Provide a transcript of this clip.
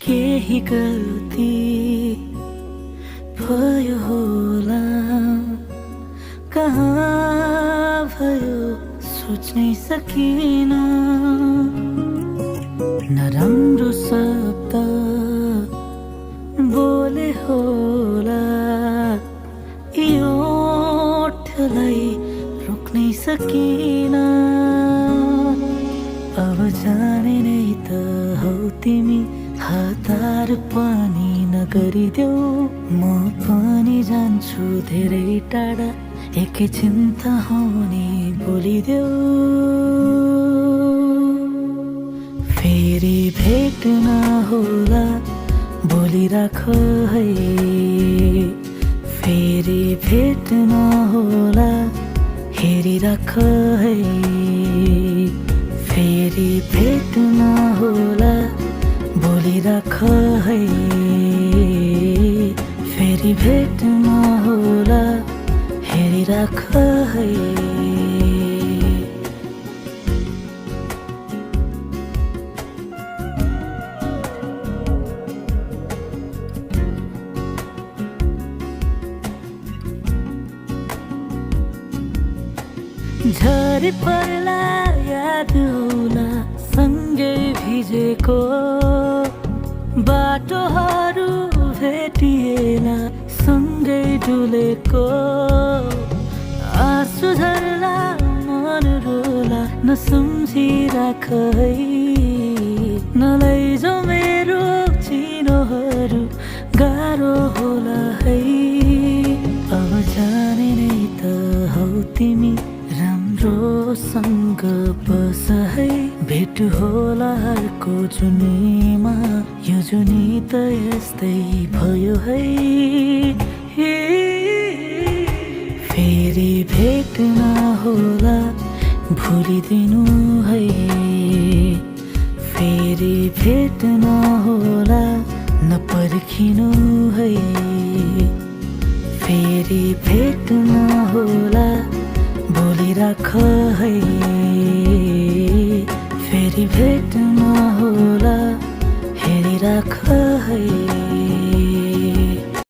केही गल्ती भयो होला, कहाँ भयो सोच्नै सकिन। नराम्रो शब्द बोले होला, यो ओठलाई रोक्नै सकिन। अब जाने नै त हौ तिमी, हतार पनि नगरिदेऊ। म पनि जान्छु धेरै टाढा, एकैछिन त हुने बोलिदेऊ। फेरि भेट नहोला बोलिराख है, फेरि भेट नहोला हेरिराख है, फेरि भेट नहोला बोलिराख है, फेरि भेट नहोला हेरिराख है। झरी पर्ला याद होला सँगै भिजेको, बाटोहरू भेटिएला सँगै डुलेको। आँसु झर्ला मन रोला नसम्झिराख है, नलैजाऊ मेरो चिनोहरू गाह्रो होला है। अब जाने नै त हौ तिमी, राम्रोसँग बस है। भेट होला अर्को जुनीमा, यो जुनी त यस्तै भयो है। फेरि भेट नहोला भुलिदिनु है, फेरि भेट नहोला नपर्खिनु है, फेरि भेट नहोला बोलिराख है, फेरि भेट नहोला हेरिराख है।